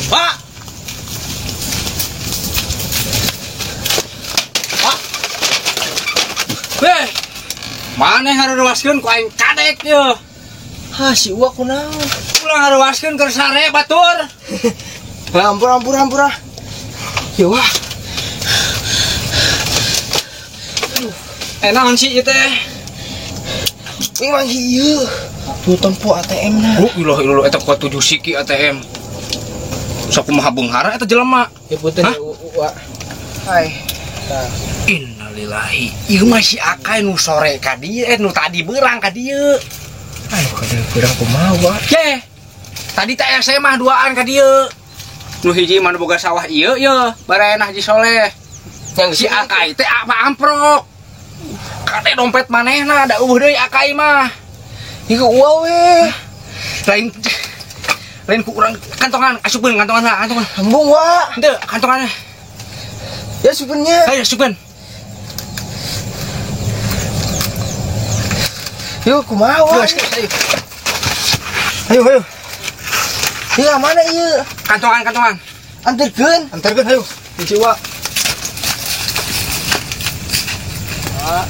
Pak. Pak. Weh. Maneh ngaruwaskeun ku aing kadek yeuh. Hah, si Uwa kunaon? Ulah ngaruwaskeun keur sare batur. Lah ampun ampun ampun ah. Ya wah. Naon sih ieu teh? Memang ieu. Tuh tempo ATM na. Oh, ilah ilah eta kuat 7 siki ATM. Sok kumaha beunghara eta jelema. Ya punten ya Uwa. Hai. Tah. Innalillahi. Ieu mah si Akay nu sore ka dieu, nu tadi beurang ka dieu. Aduh, kada beurang kumaha, Wa? Ye. Tadi teh aya mah duaan ka dieu. Nu hiji mah nu boga sawah ieu ye, barena Haji Soleh. Yang si Akay teh apa amprok. Kade dompet manehna da eueuh deui Akay mah. Ieu Uwa we. Lain lain ku urang kantongan, asupkeun kantongan lah, kantongan. Embung, Wa. Henteu, kantongan. Ya asupkeunnya. Ayo asupkeun. Yuk, kumaha, Wa? Ayo, ayo. Ayo. Iya, mana ieu? Kantongan, kantongan. Anterkeun. Anterkeun, ayo. Kunci Wa. Pak.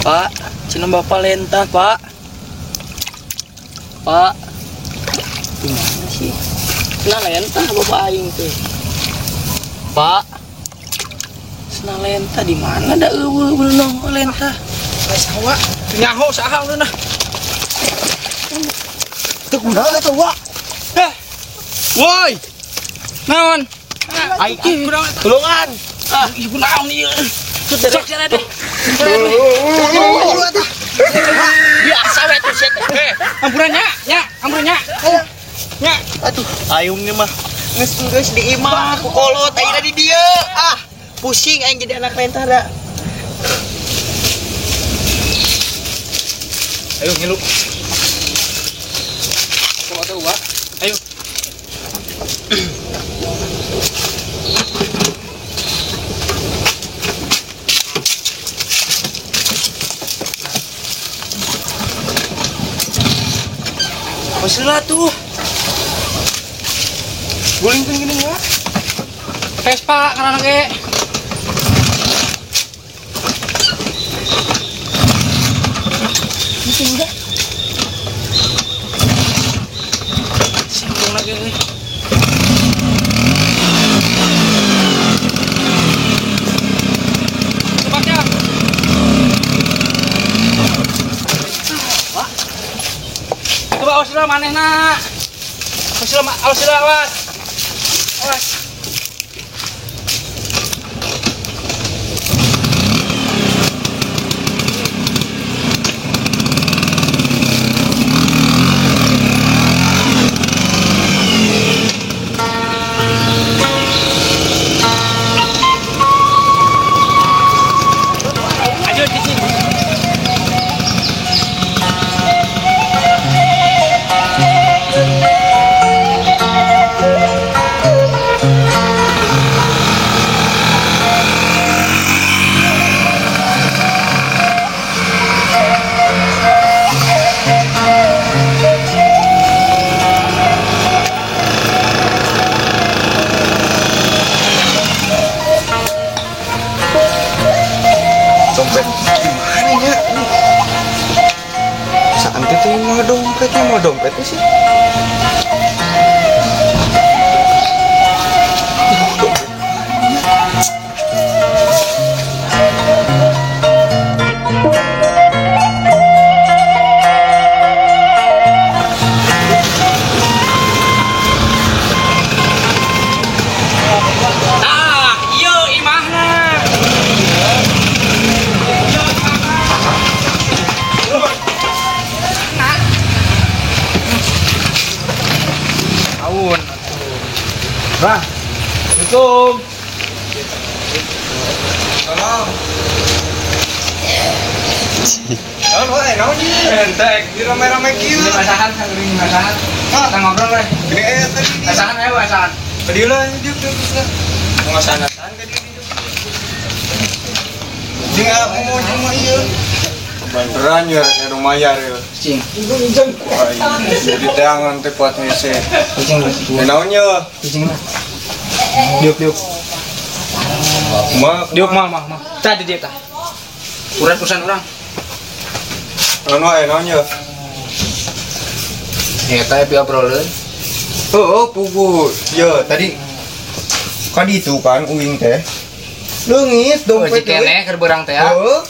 Pak, cenah Bapak lentah, Pak. Pak. Gimana sih? Cenah lentah Bapak aing teh. Pak. Cenah lentah di mana da eueuh beunang lentah? Saha? Nyaho saha ulun ah. Teu kunaon eta, Wa? Heh. Woi. Naon? Aing kurang tulungan. Ah, ieu kunaon ieu? Sok cenah deh. Biasa we tuh sia teh. Eh, ampuran nya, nya, ampuran nya. Nya. Aduh, ayungnya mah geus-geus di imah ku kolot ayeuna di dieu. Ah, pusing aing jadi anak lentah da. Ayo ngilu. Coba tuh, Wak. Ayo. Masih tuh. Gulingkeun gini ya. Vespa karena ge. Enggak. Singgung lagi nih. Cepatnya. Coba awas lah manehna. Awas lah, awas lah, awas. Awas. Ayo cicing. Dompet gimana ya? Saat itu mau dompetnya, mau dompetnya sih. Ah, ieu imahna. Aun atuh. Bah. Assalamualaikum. Salam. Naon wae, naon ieu? Entek. Di rame-rame kieu. Asahan sangeuring asahan. Kita ngobrol we. Gini aya tadi. Asahan ayo asahan. Ka dieu lah dieu dieu lah. Mau asahan-asahan ka dieu dieu. Jeung aku mau jeung mah ieu. Beneran ya lumayan ya. Cing. Jadi tangan teh kuat hese. Cing. Naon nya? Cing lah. Diuk diuk. Mah diuk mah mah mah. Tah di dieu tah. Urusan urang. Naon wae naon nya? Eta pi obroleun. Heeh, pugu. Ya, tadi kan itu kan uing teh. Leungit dompet keneh keur beurang teh ya. Heeh.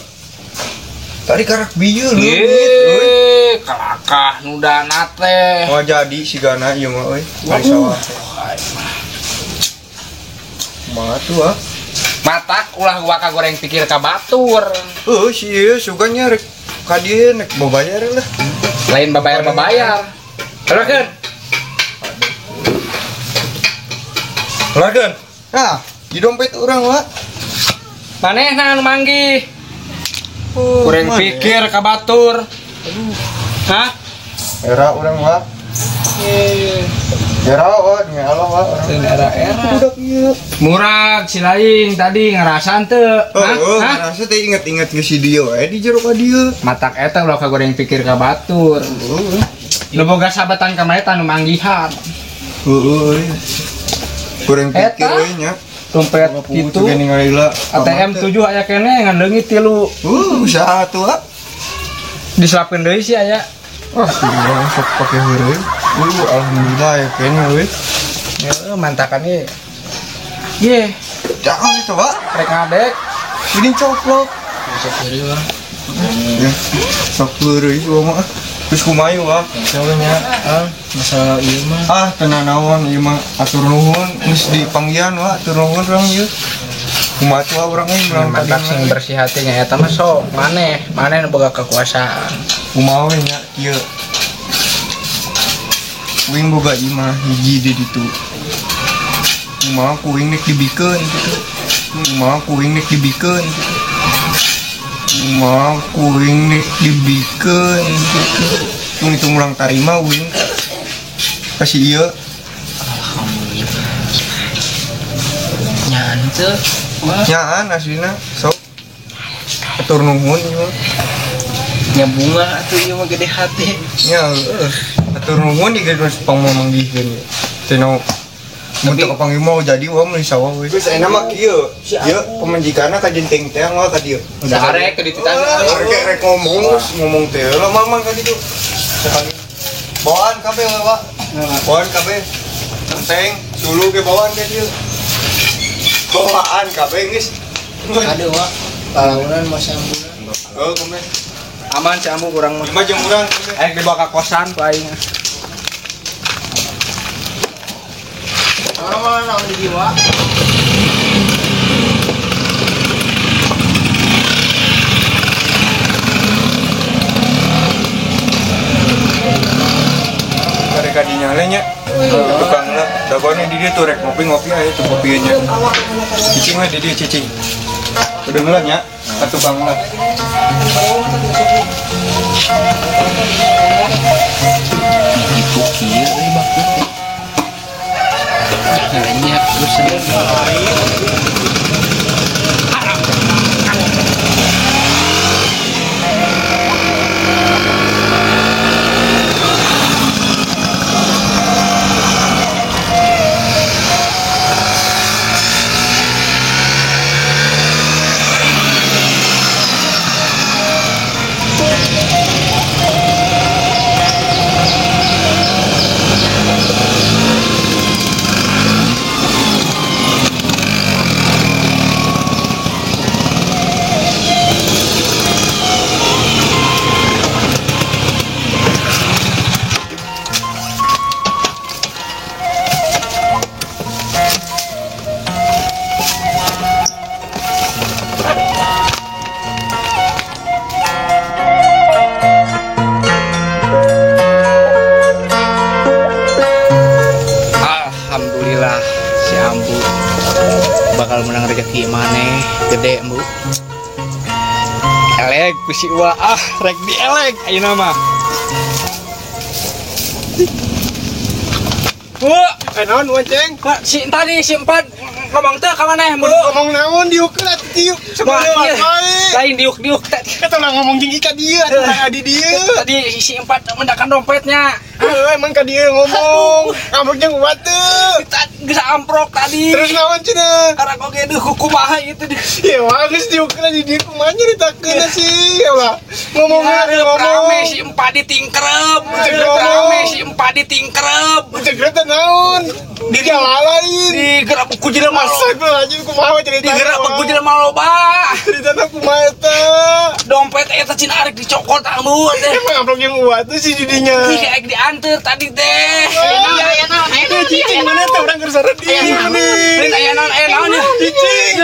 Tadi karak bieu leungit euy. Kalakah nu dana teh. Moal jadi sigana ieu mah euy. Bari sawah. Kumaha tuh ah? Matak ulah waka goreng pikir ka batur. Heuh, si ieu sugan nya rek ka dieu nek babayar lah. Lain babayar-babayar. Keluarkeun. Keluarkeun. Nah, di dompet urang wa. Manehna anu manggih. Goreng pikir ka batur. Hah? Era urang wa. Era wa demi Allah wa urang. Era-era. Murag si lain tadi ngerasan teu. Hah? Ngerasa teh inget-inget geus si dieu we di jero ka dieu. Matak eta ulah ka goreng pikir ka batur. Nu boga sabatan ka maneh nu manggihan. Heueuh. Goreng pikir we nya. Dompet gitu. ATM 7 aya keneh ngan leungit 3. Usaha atuh ah. Diselapkeun deui sih aya. Wah, sok pake heureuy. Alhamdulillah ya kene euy. Heeh, mantakan ieu. Ye. Jangan coba. Rek ngadek. Ini coplok. Sok heureuy mah. Ya. Sok heureuy mah. Terus kumaha wa? Nya, ah, masalah ieu mah. Ah, tenang naon ieu mah atur nuhun geus dipanggihan wa, atur nuhun urang ieu. Kumaha tuh urang euy urang mantap sing bersih hati nya eta mah sok maneh, maneh nu boga kekuasaan. Kumaha we nya kieu. Uing boga imah hiji di ditu. Kumaha ku uing nek dibikeun kitu. Kumaha ku uing nek dibikeun kitu. Kumaha ku uing nek dibikeun kitu. Tung itu urang tarima uing. Kasih ieu. Alhamdulillah. Nyaan teu. Nyaan aslina sok. Atur nuhun ieu. Nya bunga atuh ieu mah gede hati. Nya heueuh. Atur nuhun ieu geus pangmanggihkeun ieu. Teu mun teu kapanggih mau jadi wa meuli sawah we. Geus ayeuna mah kieu. Ieu pamajikanna ka jenteng teh wa ka dieu. Udah arek ke dititah. Arek rek ngomong ngomong teh lah mamang ka ditu. Sekali. Bawaan kabeh we, Pak. Bawaan kabeh. Enteng, dulu ke bawaan ka dieu. Bawaan kabeh geus. Aduh, Wak. Palaunan mah sambunan. Heuh, kumaha. Aman si ambu kurang mah. Mah jeung urang. Aing dibawa ka kosan ku aing. Orang mana naon di dieu, Wak? Mereka dinyalenya tukang lah dagoannya di dia tuh rek ngopi-ngopi aja tuh kopinya cicing lah di dia cicing udah ngelah nya tukang lah itu kieu euy baku teh nanya terus Bakal menang rezeki maneh gede ambu. Elek ku si Uwa ah rek dielek ayeuna mah. Naon wanceng? Si tadi si empat ngomong teh ka maneh mun ngomong naon diuk lah diuk. Lain diuk-diuk teh. Eta lah ngomong jeung ka dieu atuh ka di dieu. Tadi si empat mendakan dompetnya. Heuh emang ka dieu ngomong. Amprok jeung uat teu. Geus amprok tadi. Terus naon cenah? Karena oge deuh kumaha ieu teh. Ya wah geus diuk lah di dieu kumaha nyaritakeun sih ya lah. Ngomong ngomong. Rame si empat ditingkrep. Rame si empat ditingkrep. Ditingkrep teh naon? Di lain. Digerak ku jelema. Astagfirullahaladzim kumaha cerita. Digerak ku jelema loba. Ceritana kumaha eta? Dompet eta cina arek dicokot ambu teh. Emang amprok yang uat tuh si didinya. Ih kayak dianteur tadi teh. Aya naon? Aya naon? Cicing mana teh urang keur sareut ieu nih. Aya naon? Aya naon? Cicing.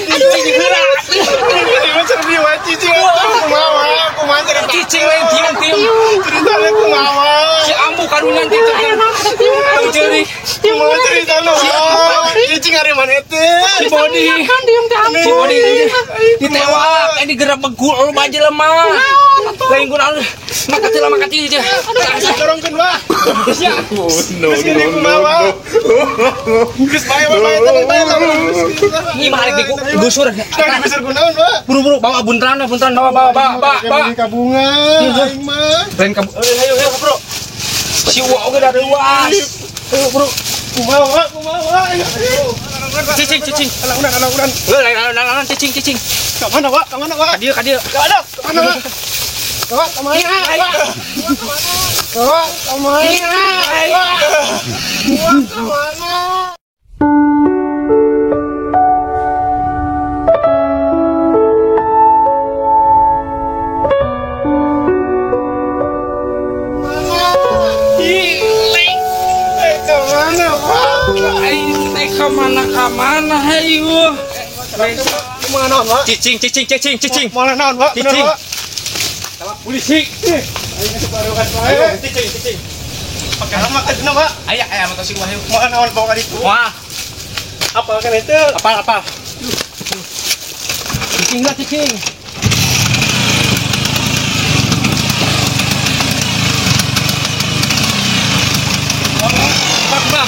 Cicing gerak. Ini sareut ieu cicing kumaha? Kumaha cerita? Cicing lain tiung-tiung. Ceritana kumaha? Si ambu karunya teh. Aya naon? Tiung. Kumaha ceritana? Cicing ari mana teh? Si Bodi. Si Bodi ditewak, digerak begul loba jelema. Lain kunaon makati lah makati aja. Dorongkeun wah. Siap. No no. Geus bae bae bae bae. Ini mah arek digusur. Digusur kunaon, Pak? Buru-buru bawa bunteran bawa bawa bawa bawa. Ka bunga aing mah. Lain ka ayo ayo bro. Si Uwa oge da reuas. Ayo bro. Kumaha kumaha. Cicing cicing. Alang-alang. Alang-alang cicing cicing. Ka mana, Pak? Ka mana, Pak? Ka dieu ka dieu. Ka mana? Ka mana? Ka mana? Ka mana? Ka mana? Kemana hayu? Kemana naon, Pak? Cicing cicing cicing cicing. Mana naon, Pak? Cicing. Tawak polisi. Ayo cicing cicing. Pakai lama kan cenah, Pak? Aya aya motor si Wahyu. Mana naon bawa ka ditu? Wah. Apa kan itu? Apal apal. Cicing lah cicing. Bak bak.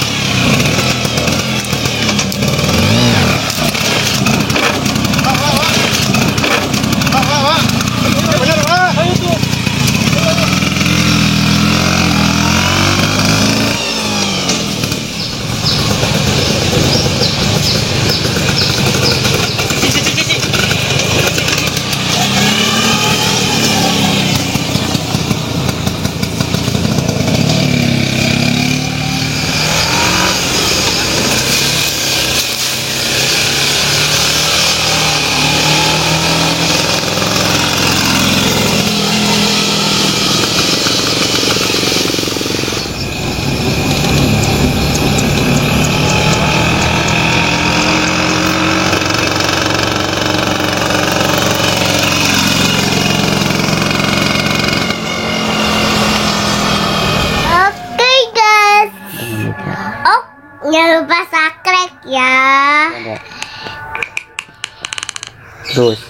Jangan lupa subscribe ya. Terus.